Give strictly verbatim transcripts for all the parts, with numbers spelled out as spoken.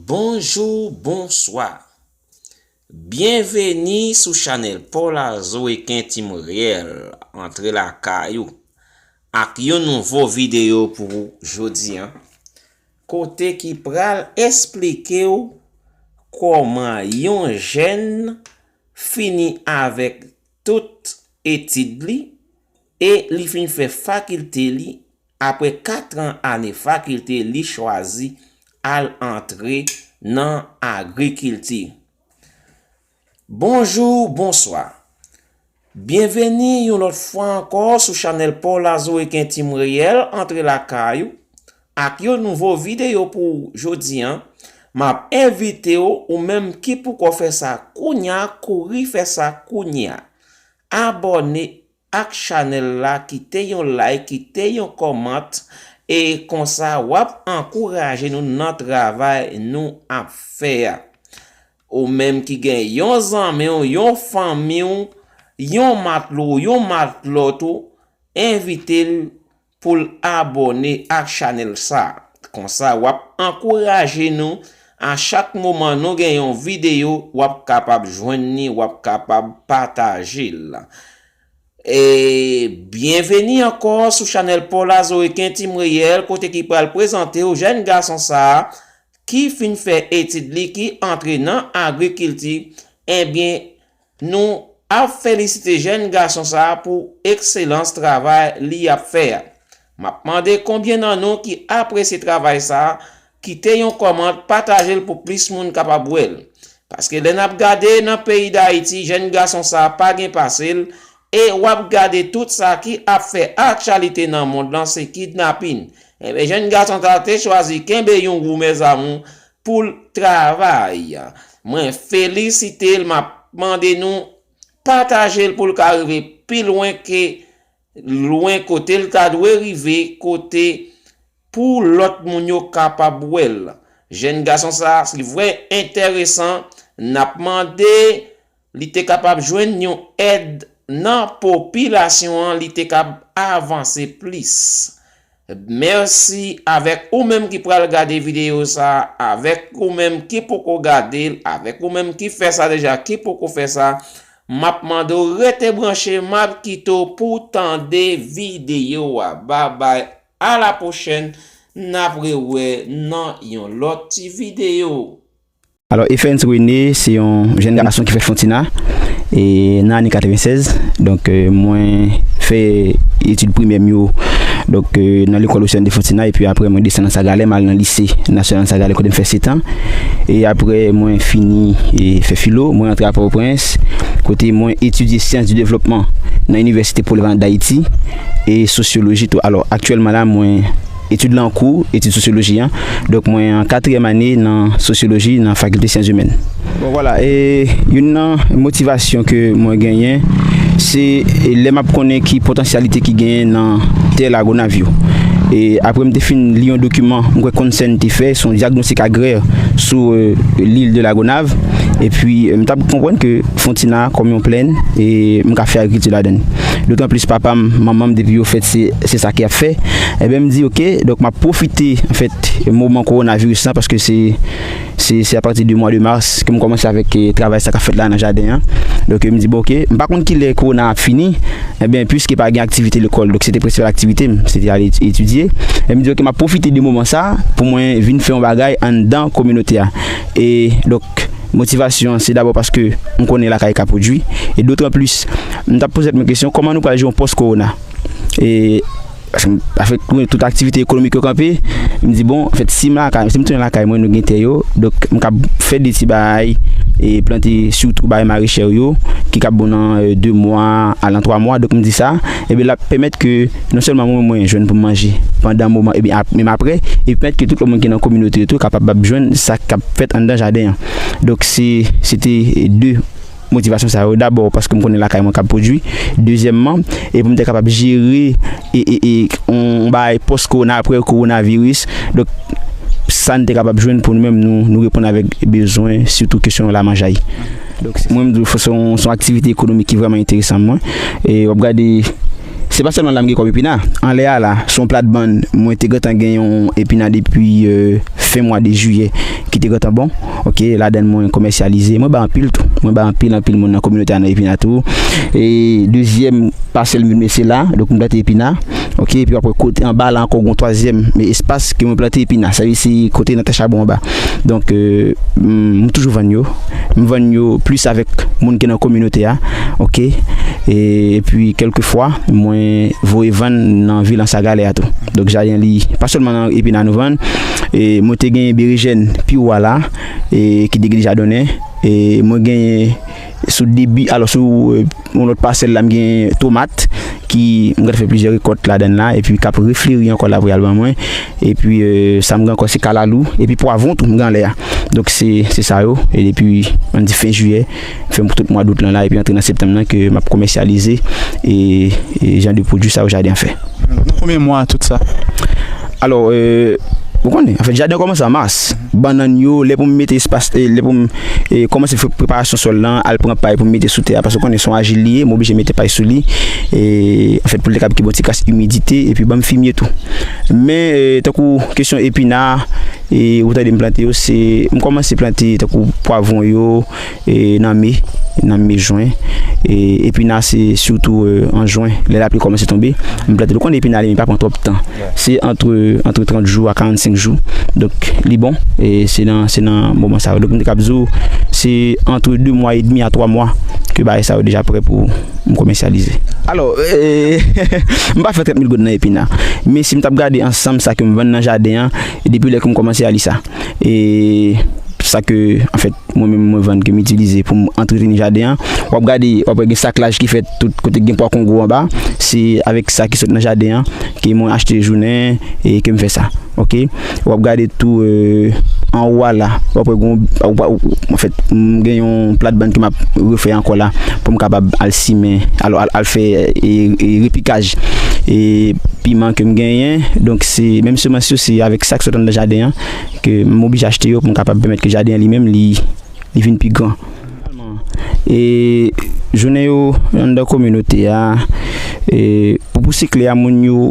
Bonjou, bonswa. Byenveni sou chanèl Paul Azo e Kentim Reyèl, antre lakay ou, ak yon nouvo videyo pou ou jodi a, kote ki pral esplike w kòman yon jèn fini avèk tout etid li e li fin fè fakilte li. Apre kat an ane fakilte, li chwazi al antre nan agrikilti. Bonjou, bonswa. Byenveni yon lòt fwa ankò sou chanèl Paul Azo e Kentim Reyèl, antre lakay ou, ak yon nouvo videyo pou ou jodi a. M ap envite w, ou menm ki poko fè sa kounye a, kouri fè sa kounye a. Abòne ak chanèl la, kite yon like, kite yon kòmant, e konsa w ap ankouraje nou nan travay nou ap fè a. Ou menm ki gen yon zanmi w, yon fanmi w, yon matlo w, yon matlòt ou, envite l pou l abòne ak chanèl sa. Konsa, w ap ankouraje nou. A chak moman nou gen yon videyo, w ap kapab jwenn li, w ap kapab pataje l. E byenveni ankò sou chanèl Paul Azo e Kentim Reyèl, kote ki pral prezante w jèn gason sa a ki fin fè etid li, ki antre nan agrikilti. Ebyen, nou ap felisite jèn gason sa a pou ekselans travay li ap fè a. M ap mande konbyen nan nou ki apresye travay sa a, kite yon kòmant, pataje l pou plis moun kapab wè l. Paske lè n ap gade nan peyi Dayiti, jèn gason sa a pa gen pase l, e w ap gade tout sa ki ap fè aktyalite nan mond lan se kidnapin. Ebyen, jèn gason sa a te chwazi kenbe yon gou mèzamou pou l travay. Mwen felisite l, m ap mande nou pataje l pou l ka rive pi lwen ke lwen kote l ta dwe rive, kote pou lòt moun yo kapab wè l. Jèn gason sa a, se vrè enteresan, n ap mande li te kapab jwenn yon èd nan popilasyon an, li te kab avanse plis. Mèsi avèk ou menm ki pral gade videyo sa a, avèk ou menm ki poko gade l, avèk ou menm ki fè sa deja, ki poko fè sa. M ap mande w rete branche, m ap kite w pou w tande videyo a. Babay, a la pwochèn, n ap rewè nan yon lòt ti videyo. Alò, Evens René se yon jèn gason ki fèt Fontina, e nan ane katreven sèz. Donk, e, mwen fè etid primè m yo, donk, e, nan lekòl Océan de Fontina, epi apre mwen desann nan Sagalè, m al nan lise nasyonal nan Sagalè, kote m fè setan. E apre mwen fini, e, fè filo, mwen rantre a Pòtoprens, kote mwen etidye syans di devlopman nan Inivèsite Polyvalente d'Haïti, e sosyoloji tou. Alò, aktyèlman la, mwen etid la an kou, etid sosyoloji an. Donk, mwen an katriyèm ane nan sosyoloji nan fakilte syans imèn. Bon, vwala, e youn nan motivasyon ke mwen genyen, se, e, lè m ap konnen ki potansyalite ki genyen nan tè Lagonav yo. E apre m te fin li yon dokiman, m kwè Consent te fè, se yon dyagnostik agrè sou, e, lil de Lagonav. Epi, e, m t ap konprann ke Fontina kòm yon plèn, e m ka fè agrikilti ladan l. Dotan plis papa m, manman m, depi yo fèt, se, se sa ke y ap fè. Ebyen, m di, oke, donk m ap pwofite, anfèt, moman kowonaviris lan, paske se, se, se apati de mwa de mas ke m kòmanse avèk, e, travay sa k ap fèt la nan jaden an. Donk, e, m di, bon, oke, m pa konn kilè kowona ap fini, ebyen, piske pa gen aktivite lekòl, donk se te prensipal aktivite m, se te ale etidye. E m di, oke, m ap pwofite de moman sa pou mwen vin fè yon bagay anndan kominote a. E, donk, motivasyon an, se dabò paske m konnen lakay ka pwodui. E dotan plis, m t ap poze tèt mwen kesyon, kòman nou pral jere yon pòs kowona? E, paske m, avèk tout aktivite ekonomik yo kanpe, m di, bon, anfèt, si m lakay, si m tounen lakay mwen, nou gen tè yo, donk, m kab fè de ti bagay, e plante sitou bagay marechè yo, ki kab bon nan, e, de mwa, alan twa mwa, donk, m di sa, ebyen, l ap pèmèt ke non sèlman mwen, mwen jwenn pou m manje pandan moman, ebyen, ap, menm apre, e pèmèt ke tout lòt moun ki nan kominote yo tou kapab ap jwenn sa k ap fèt anndan jaden an. Donk, se, se te de motivasyon sa yo. Dabò, paske m konnen lakay mwen kab pwodui. Dezyèmman, e pou m te kapab jere e, e, e, yon, yon bagay pòs kowona, apre kowonaviris. Donk, sa n te kapab jwenn pou nou menm, nou, nou reponn avèk bezwen, sitou kesyon lamanjay. Donk, mwen, m di w, se yon, se yon aktivite ekonomik ki vrèman enteresan mwen. E w ap gade, Se pa sèlman la m gen kòb epina. Anlè a la, se yon plat bann, mwen te gentan gen yon epina depi, euh, fen mwa de jiyè, ki te gentan bon. Ok, ladann mwen komèsyalize. Mwen bay anpil tou. Mwen bay anpil, anpil moun nan kominote a nan epina tou. E dezyèm pasèl m vin mete la, donk m plante epina. Ok, epi apre kote anba la ankò, gon twazyèm, men espas ke mwen plante epina. Sa vle di se kote nan tè chabon anba. Donk, euh, m, m toujou vann yo. M vann yo plis avèk moun ki nan kominote a. Ok. E, epi kèlkefwa, mwen voye vann nan vil Anse à Galets a tou. Donk, jaden li, pa sèlman nan epina nou vann. E, mwen te gen berejèn pi wo a la, e, ki te gen deja donnen. E, mwen gen sou debi, alò, sou, euh, yon lòt pasèl la, m gen tomat ki m gentan fè plizyè rekòt ladann la, epi k ap refleri ankò la pou y al ban mwen. Epi, euh, sa m gen ankò, se kalalou, epi pwavwon tou, m gen anlè a. Donk, se, se sa yo. E depi, ann di fen jiyè, fen tout mwa dout lan la, epi antre nan septanm nan, ke m ap komèsyalize e, e jan de pwodui sa yo jaden an fè. Nan konbyen mwa tout sa? Alò, euh, ou konnen, anfèt, jaden an kòmanse an mas. Bannann yo, lè pou m mete espas, e, lè pou m, e, kòmanse fè preparasyon sòl lan, al pran pay pou m mete sou tè a, paske ou konnen se yon ajil li ye, m oblije mete pay sou li. E, anfèt, pou l te kab gen yon ti kras imidite, epi ban m fimye tou. Men, e, tankou kesyon epina, e, ou tande m plante yo, se, m kòmanse plante tankou pwavwon yo, e, nan me, nan me jen. E, epina se sitou, e, an jen, lè lapli kòmanse tonbe, m plante l. Ou konnen epina li menm pa pran twòp tan. Se antre, antre trant jou a karannsenk jou. Donk, li bon, e se nan, se nan moman sa yo. Donk, m te kab di w, se antre de mwa edmi a twa mwa ke bagay sa yo deja prè pou m komèsyalize. Alò, e, m pa fè trant mil goud nan epina. Men si m t ap gade ansanm sa ke m vann nan jaden an, depi lè ke m kòmanse a li sa. E sa ke, anfèt, mwen menm mwen vann ke m itilize pou m antreteni jaden an. W ap gade, w ap wè gen saklaj ki fèt tout kote ki gen pwa kongo anba. Se avèk sa ki sot nan jaden an ke mwen achte jounen e ke m fè sa. Ok? W ap gade tou, e, anwo a la. W ap wè gon, w ap, w ap, anfèt, m gen yon plat bann ke m ap refè ankò la pou m kapab al simen, al, al, al fè, e, e, repikaj, e, piman ke m genyen. Donk, se menm semans yo, se avèk sa k sot anndan jaden an ke m oblije achte yo pou m kapab pèmèt ke jaden an li menm li, li vin pi gran. E jounen yo anndan kominote a, e pou, pou sikle a, moun yo,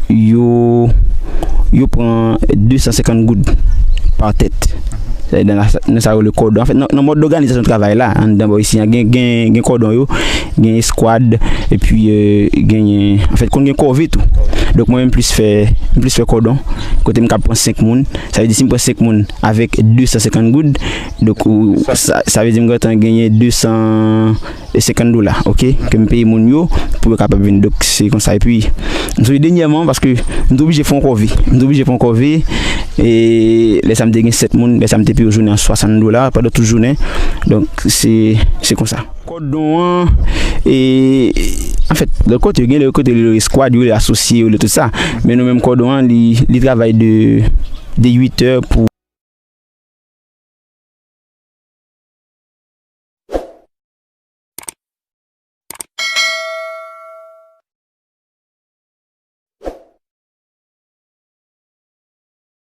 yo, yo pran de san senkant goud pa tèt. Sa vle di nan, nan sa yo rele kòdon. Anfèt, nan, nan mòd dòganizasyon travay la, anndan bò isi a, gen, gen, gen kòdon yo, gen eskwad, epi, e, genyen, anfèt, konn gen kòve tou. Donk, mwen menm plis fè, m plis fè kòdon. Kote m ka pran senk moun. Sa vle di, si m pran senk moun avèk de san senkant goud, donk, ou, sa, sa vle di m gentan genyen de san senkant dola, ok, ke m peye moun yo pou yo kapab vin. Donk, se konsa. Epi, m sonje dènyèman, paske m te oblije fè yon kòve. M te oblije fè yon kòve. E lè sa m te gen sèt moun, lè sa m te peye yo jounen an swasant dola pandan tout jounen. Donk, se, se konsa. Kòdon an, e, anfèt, lòt kote, gen lè kote yo rele eskwad, yo rele asosye, yo rele tout sa. Men nou menm kòdon an, li, li travay de, de uit è pou